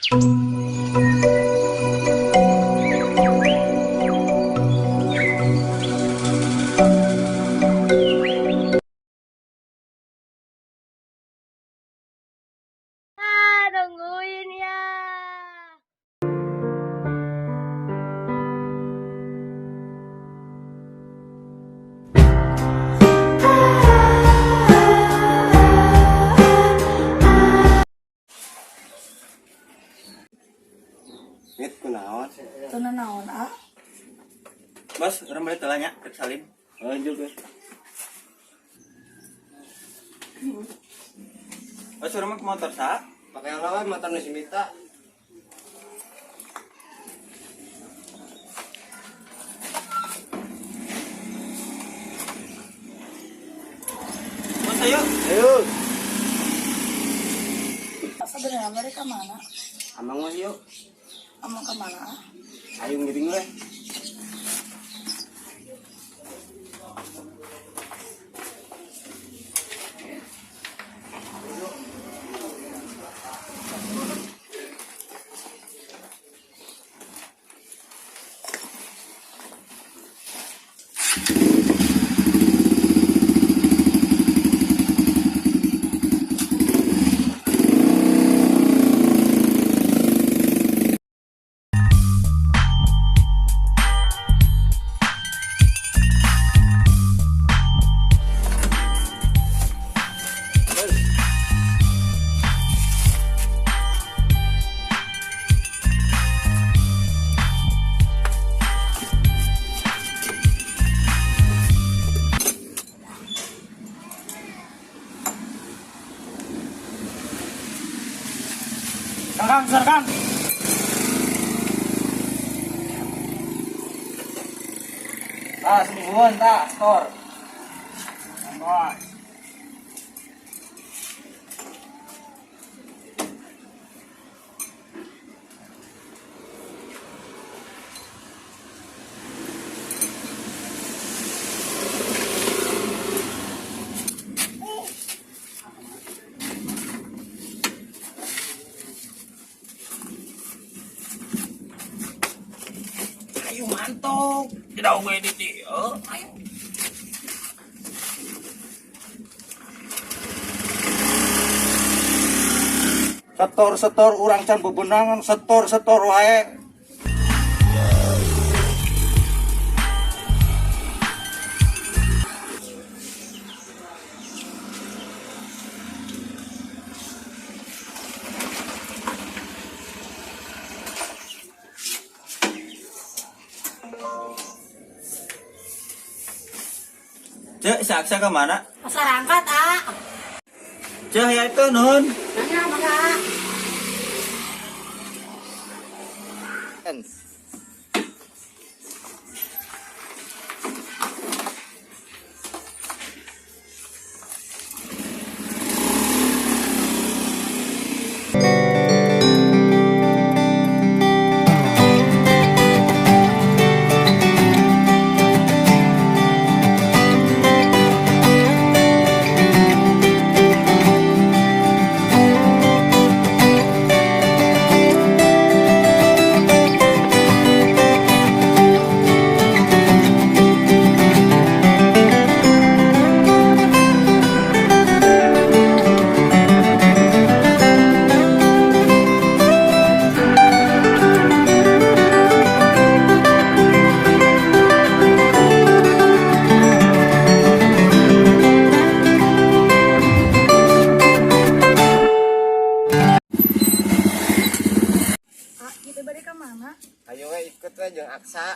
Ah, nungguin ya. Mit kunaon? Teu naon, ah. Bos, urang balik heula nya, rek salim. Lanjut we. Bos, urang mah ke motor sa. Pakai lawan motor nu si Mita. Bos, ayo. Ayo. Sebenarnya mereka mana? Amang mah yuk. Amang ke mana? Ah? Ayo ngiring we. Kang, sir, Kang. Ah, semingguan tak, store. Bos. Ayo mantok. Tidak gue di dieu. Ayo. Setor-setor urang can bebenangan, setor-setor wae. Cek, si Aksa ke mana? Pasar angkat, ah. Cek, ya itu nuhun. Nanya, mangga, ah. Ah, kita balik ke mana? Ayo we ikut we jeung Aksa.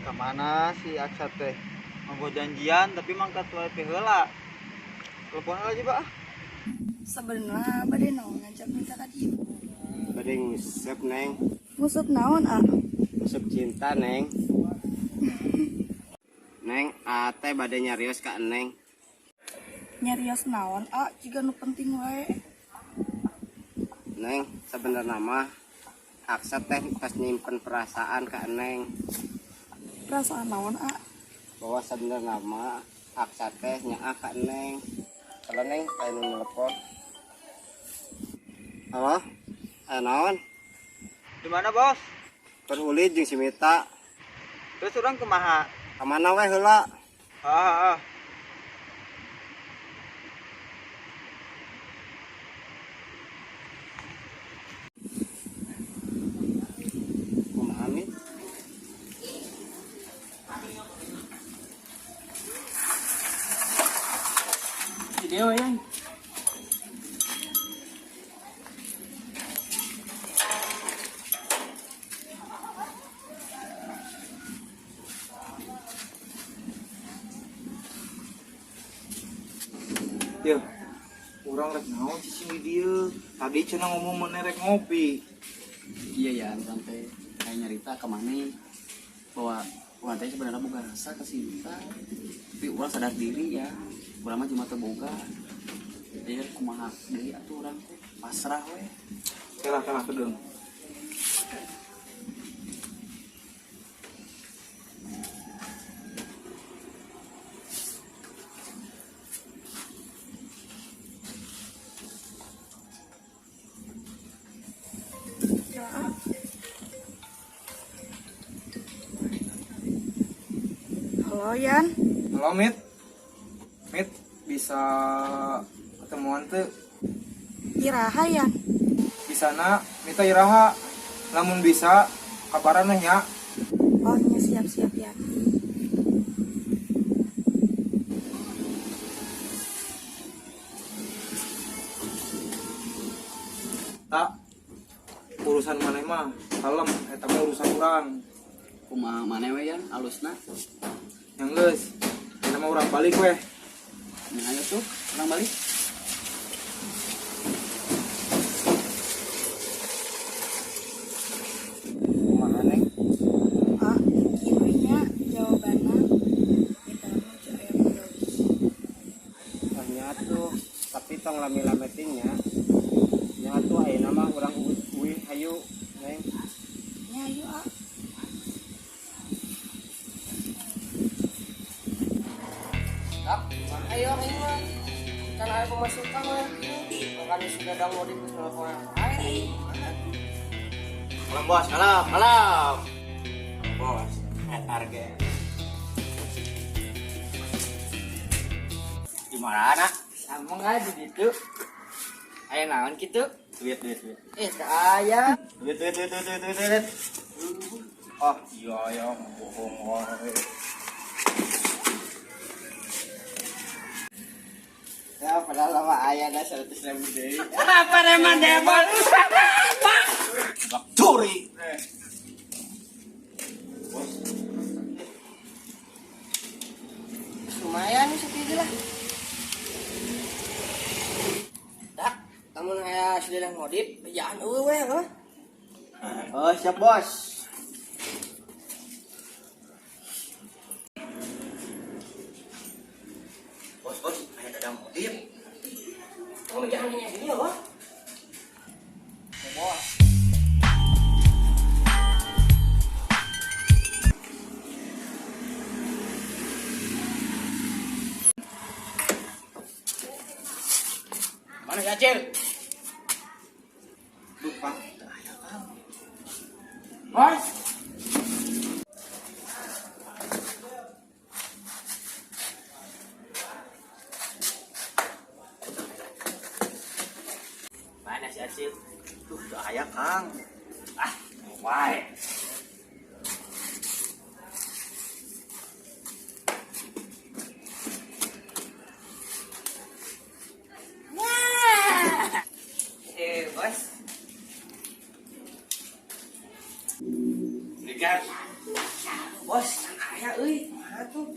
Kemana si Aksa teh? Mau gua janjian tapi mangkat wae heula. Telepon aja, Pak. Sebenarnya bade naon ngajak minta ka dieu? Bade nguseup, Neng. Nguseup naon, ah? Nguseup cinta, Neng. Neng, ate bade nyarios ka Neng. Nyarios naon, ah? Jiga nu penting wae. Neng, sebenarnya mah Aksa teh pas nyimpen perasaan ka Neng. Perasaan naon, ah? Bahwa sebenarnya mah Aksa teh nyaah ka Neng. Kalau Neng aya nu nelpon. Halo? Aya naon? Di mana, Bos? Keur ulin jeung si Mita. Terus urang kumaha? Ka mana we heula? Ah, ah. Kumaha, Mit? Video ya. Yeuh, urang rek naon cicing di dieu. Tadi cenah ngomong maneh rek ngopi. Iya ya, sampai kayak nyerita ke mana bahwa urang teh sebenarnya boga rasa ke si Mita, tapi urang sadar diri ya, urang mah cuma teu boga. Jadi kumaha deui atuh urang teh pasrah we. Kalah kalah kedeung. Ya, ah. Halo, Yan. Halo, Mit. Mit, bisa ketemuan tuh? Iraha, Yan. Bisana, Mita iraha. Lamun bisa, kabaran nya. Oh, nya siap-siap, Yan. Tak, urusan maneh mah kalem, eta mah urusan urang. Kumaha maneh we Yan, alusna. Yang geus, eta mah urang balik weh. Nya ayo tuh, urang balik. Kumaha, Neng? Ah, kieu nya jawabanna. Mita mah teu aya biologi. Oh, nya tuh, tapi tong lami-lami ting nya. Nya tuh ayeuna mah urang uih hayu, Neng. Nya ayo, ah. Ayo, ayo. Kan aya pemasukan we. Makanya sudah download di telepon. Ayo. Malam, Bos. Malam, malam. Bos, RG. Di mana? Among aja di ditu. Aya naon kitu? Duit, duit, duit. Teu aya. Duit, duit, duit, duit, duit, duit, duit. Ah, iya ya, bohong wae. Ya, padahal lama aya dah 100.000 deui. Apa reman demon? Bak curi. Lumayan nih segitu lah. Tak, lamun aya sudah ngodip, bejaan eueuh we heuh. Oh, siap, Bos. Bos, bos, aya dadang modif. Tong bejaan nya ieu heuh. Bos. Mana si Acil? Lupa. Bos. Mana si Acil? Tuh, teu aya, Kang. Ah, wae. Bos. Lihat. Bos, aya euy. Mana tuh?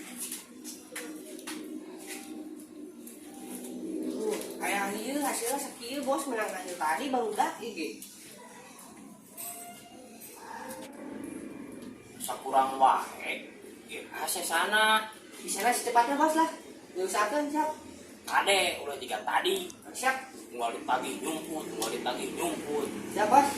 Tuh, aya ieu hasilna sakieu. nanya tadi barudak ieu ge. Sakurang wae. Ge sana. Bisa secepatnya bos lah. Diusahakan siap. Kade ulah jiga tadi. Siap. Unggal ditagih nyumput, unggal ditagih nyumput. Siap bos.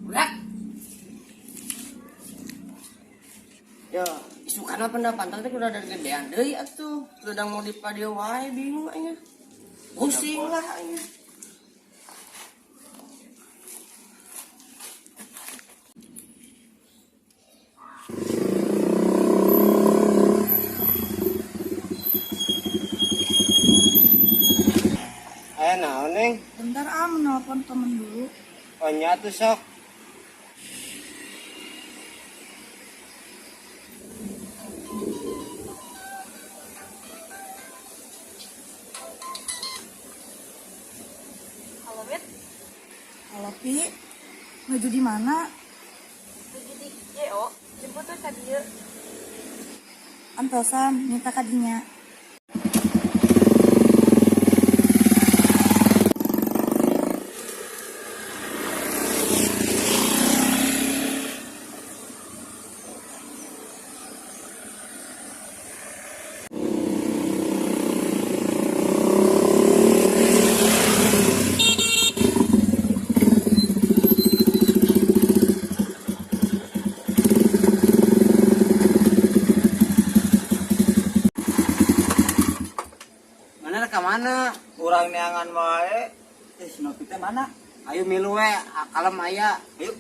Budak. Yo, isukana pendapat teh udah dari gedean deui atuh. Udah mau dipadio wae bingung aing. Pusing lah aing. Aya naon, Neng? Bentar ah, menelpon temen dulu. Oh nya tuh sok. Halo, Wit. Halo Pi, nuju di mana? Nuju di JO, jemput tuh ka dieu. Antosan, minta kadinya. Mana ka mana? Urang neangan wae. Si Nopi teh mana? Ayo milu we, kalem aya. Ayo.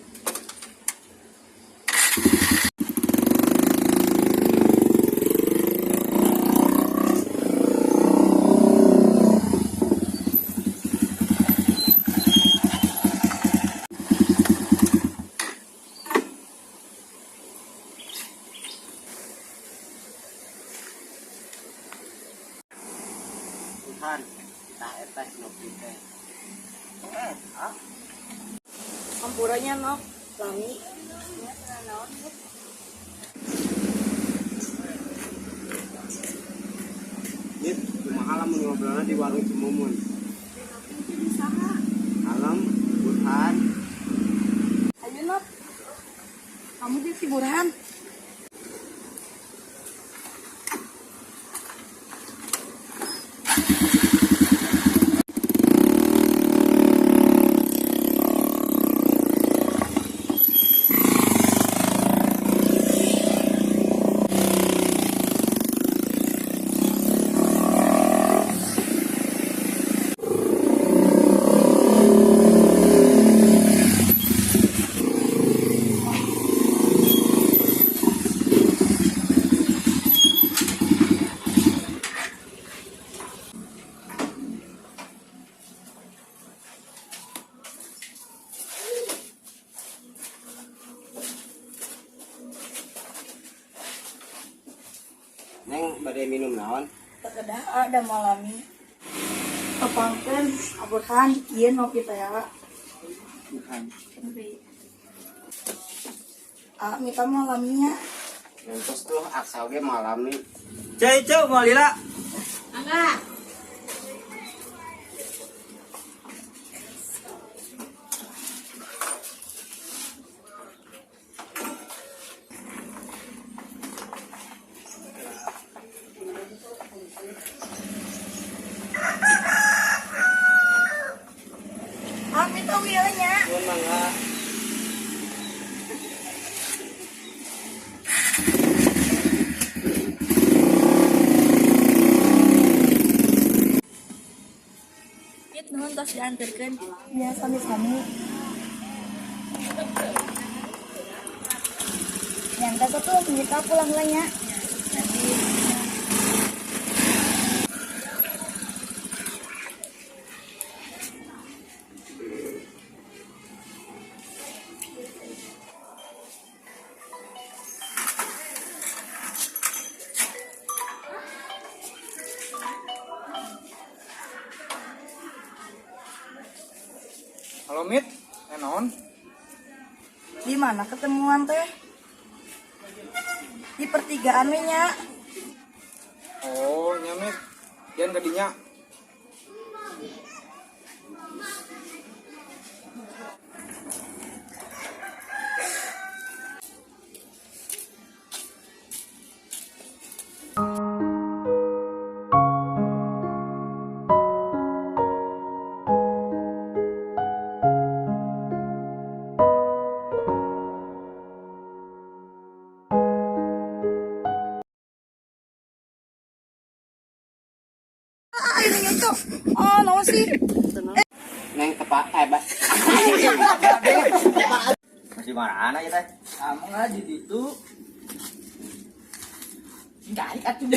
Tuhan, tah eta si Nopi teh. Ah, Hampuranya Nok, lami. Ya, naon, Wit. Yit, kumaha lamun ngobrolna di warung Cimumun. Nopi jadi saha? Kalem, Burhan. Ayo Nok. Kamu jadi si Burhan. Neng bade minum naon? Tekedah ada malami. Tepangkeun Burhan, ieu Nopi teh ya. Burhan. Nopi. Ah, minta malaminya. Ngentos tuh aksa oge malami. Cai cau mau lila. Angga. Ah, minta wieu nya. Nuhun mangga. Wit, nuhun tos dianterkeun. Ya, sami-sami. Yang tuh kita pulang lah ya. Halo Mit, naon? Di mana ketemuan teh? Di pertigaan we nya. Oh, nya Mit. Jangan ka dinya. Ah, ini itu. Oh, naon sih? Neng tepak eh bas. Masih mana ya teh? Kamu nggak di situ. Enggak, atuh.